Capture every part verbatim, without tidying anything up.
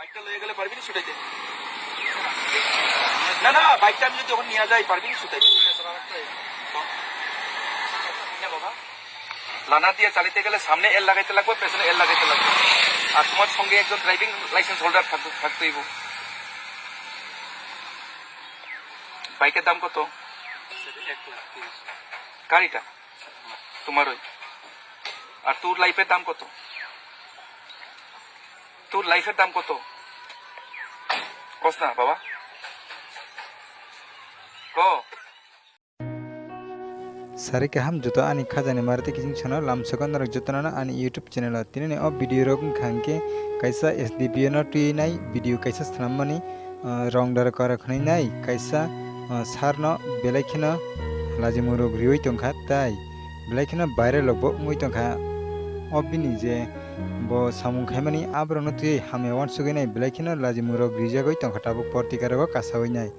বাইকটা লয়ে গেলে পারবি না ছুটাইতে? না, না, বাইকটা আমি যদি ওখানে নিয়ে যাই, পারবি না ছুটাইতে? না বাবা, লানা দিয়ে চালাতে গেলে সামনে এল লাগাইতে লাগবে, পেছনে এল লাগাইতে লাগবে। আর তোমার সঙ্গে একজন ড্রাইভিং লাইসেন্স হোল্ডার থাকতে, থাকতে হইব। বাইকের দাম কত? এক লাখ তিরিশ। কার এটা? তোমার ওই। আর তোর লাইফের দাম কত? তোর লাইফের দাম কত? কস না বাবা, ক। Sari kaham joto ani khajani mari tei kiching sono lamsogo norok jotono ani YouTube channel o. Tinini o video rok wngkha hwnkhe kaisa S D P O no twi nai video kaisa swnammani, ah, rong daro kara khwnwi nai kaisa, ah, sir no belai kheno lajimung rok riwi tongkha tai belai kheno viral rok bo wngwi tongkha. O bini je bo samung khaimani aborok no twi hamya wansugwi nai belai kheno lajimung rok rijagwi tongkha tabuk portika rogo kasawi nai.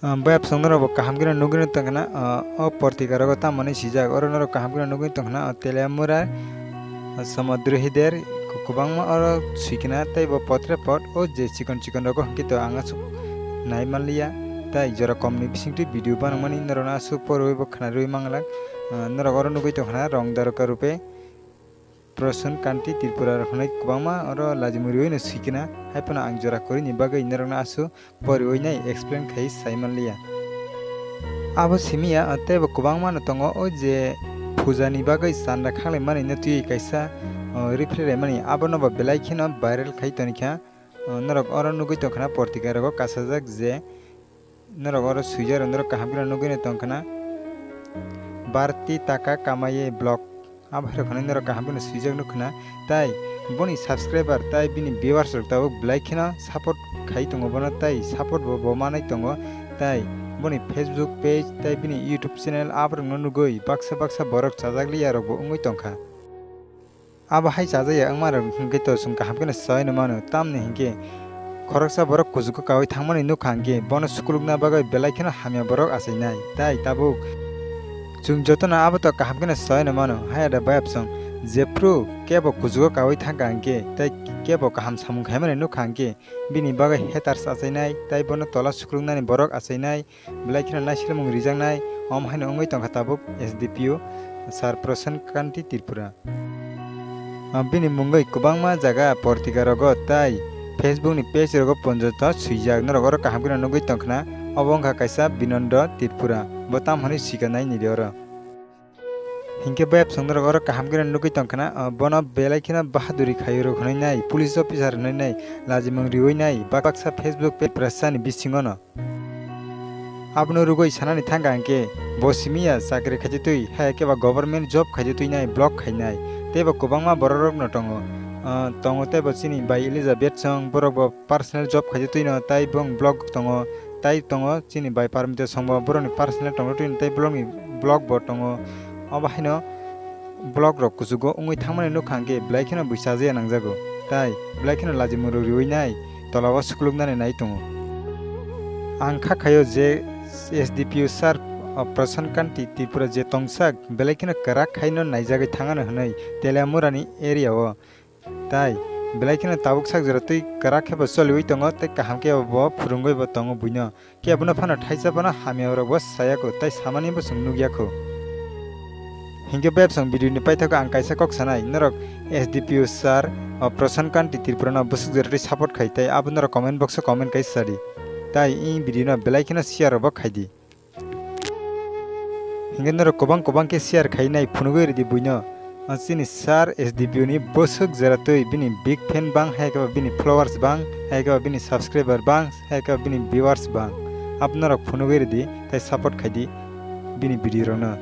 Ah, bayap song norok bo kaham khe nugwi tongkhna, ah, o portika rogo tamo hinwi swijak, oro norok kaham khe nugwi tongkhna, o Teliamura, ah, Samadru Hider, ko-, kwbangma oro swikna tei bo potre pot, o je chikon chikon rogo hwnkhe to ang aswk nai manliya, tai jora komni bisingtwi video banangmani norokno aswk porwi bo khwnarwi manglak, ah, norok oro nugwi tongkhna Rong Daroka Rupe. Prasan Kanti Tripura rok hwnwi kwbangma oro lajimung riwi no swikna, hai phano ang jora kwrwini bagwi norokno aswk poriwi nai explain khai sai manliya. Abo simi ya, tei bo kwbangma no tongo, o je puja ni bagwi chanda khanglai mani no twi kaisa, o, rifre rai mani, abo no bo belai kheno viral khai toni kha. O, norok oro nugwi tongkha na portika rogo kasajak je norok oro swijak rok norok kaham khe nugwi no tongkha na. Bharti Taka Kamaye Vlog. Abo hai rok hwnwi norok kaham khe swijak nukha na. Tai boni subscriber tai bini viewers rok tabuk belai kheno support khai tongo bono, tai support bo, bo manwi tongo. Tai boni Facebook page tai bini YouTube channel aborok no nugwi baksa baksa borok chajak liya rok bo wngwi tongkha. Abo hai chajakya wngma rok hwnkhe to chwng kaham kheno sai no mano, tamni hinkhe khoroksa borok kuchugo kaui thangmani nukha hinkhe bono sukulukna bagwi belai kheno hamya borok achainai. Tai tabuk chwng jotono abo to kaham kheno sai no mano, hai da bayapsong jephru kebo kuchugo kaui thangkha hinkhe tei kebo kaham samung khaimani nukha hinkhe bini bagwi haters achainai, tai bono tola sukuluknani borok achainai. Belai kheno naisilmung rijaknai, om haino wngwi tongkha tabuk S D P O Sir Prasan Kanti Tripura. Ah, bini mungwi kwbangma jaga portika rogo tai Facebook ni page rogo ponjoto swijak, norok oro kaham kheno nugwi tongkhna. Obo wngkha kaisa Binondo Tripura, bo tam hwnwi swikha nai nini oro. Hinkhe bayapsong norok oro kaham kheno nugwi tongkhna, ah, bono belai kheno bahaduri khaio rok hwnwi nai, police officer hwnwi nai, lajimung riwi nai, bak-, baksa Facebook page Prasan ni bisingo no. Abono rwgwi sanani thangkha hinkhe bo simi ya chakri khaitwi twi, hai khe ba government job khaitwi twi nai, vlog khainai, tei bo kwbangma borok rok no tongo, ah, tongo tei bo chini bai Elizabeth song, borok bo personal job khaitwi twi no, tai bong vlog tongo, tai tongo chini bai Parmita song bo borok ni personal tongtwi twi no, tai vlog ni vlog bo tongo. Obo haino vlog rok kuchugo wngwi thangmani nukha hinkhe belai kheno bui chajakya nangjago, tai belai kheno lajimung rok riwi nai, tola o sukuluknani nai tongo. Ang kha khaio je S D P O sir, o, Prasan Kanti Tripura je tongsak belai kheno kwrak khaino naijagwi thangano hwnwi Teliamura ni area o. Tai belai kheno tabuk sak jora twi kwrak khe bo choliwi tongo tei kaham khe bo phwrwngwi bo tongo buino. Kebono phano thaisa phano hamya rok bo saya kho tei samani bo chwng nukya kho. Hinkhe bayapsong video ni paithago ang kaisa kok sanai, norok S D P O sir, o, Prasan Kanti Tripura no bwswk jora twi support khai, tai abo norok comment box o comment kaisa sadi. Tai i video no belai kheno share rok bo khaidi. Hinkhe norok kwbang kwbang khe share khainai phunugwi ridi buino. Ah, chini sir S D P O ni bwswk jora twi bini big fan bang, hai khe ba bini followers bang, hai khe ba bini subscriber bang, hai khe ba bini viewers bang. Abo norok phunugwi ridi tai support khaidi bini video rokno.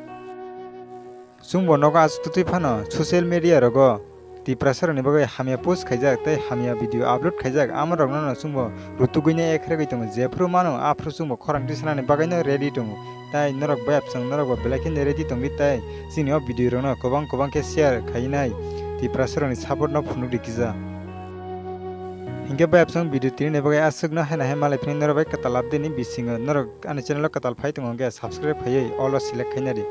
Chwngbo nogo aswk twtwi phano social media rogo Tiprasa rokni bagwi hamya post khaijak tei hamya video upload khaijak, amorokno no chwngbo rutugwino ekregwi tongo. Jephru mano aphru chwngbo khorang tisanani bagwino ready tongo. Tai norok bayapsong norokbo belai kheno ready tongdi, tai chini o video rokno kwbang kwbang khe share khainai Tiprasa rokni support no phunukdi kisa. Hinkhe bayapsong video tinini bagwi aswkno haino hai malai phini norok bai kwtal update ni bisingo. Norok ani channel o kwtal phai tongo hinkhe subscribe khaiwi all o select khainadi.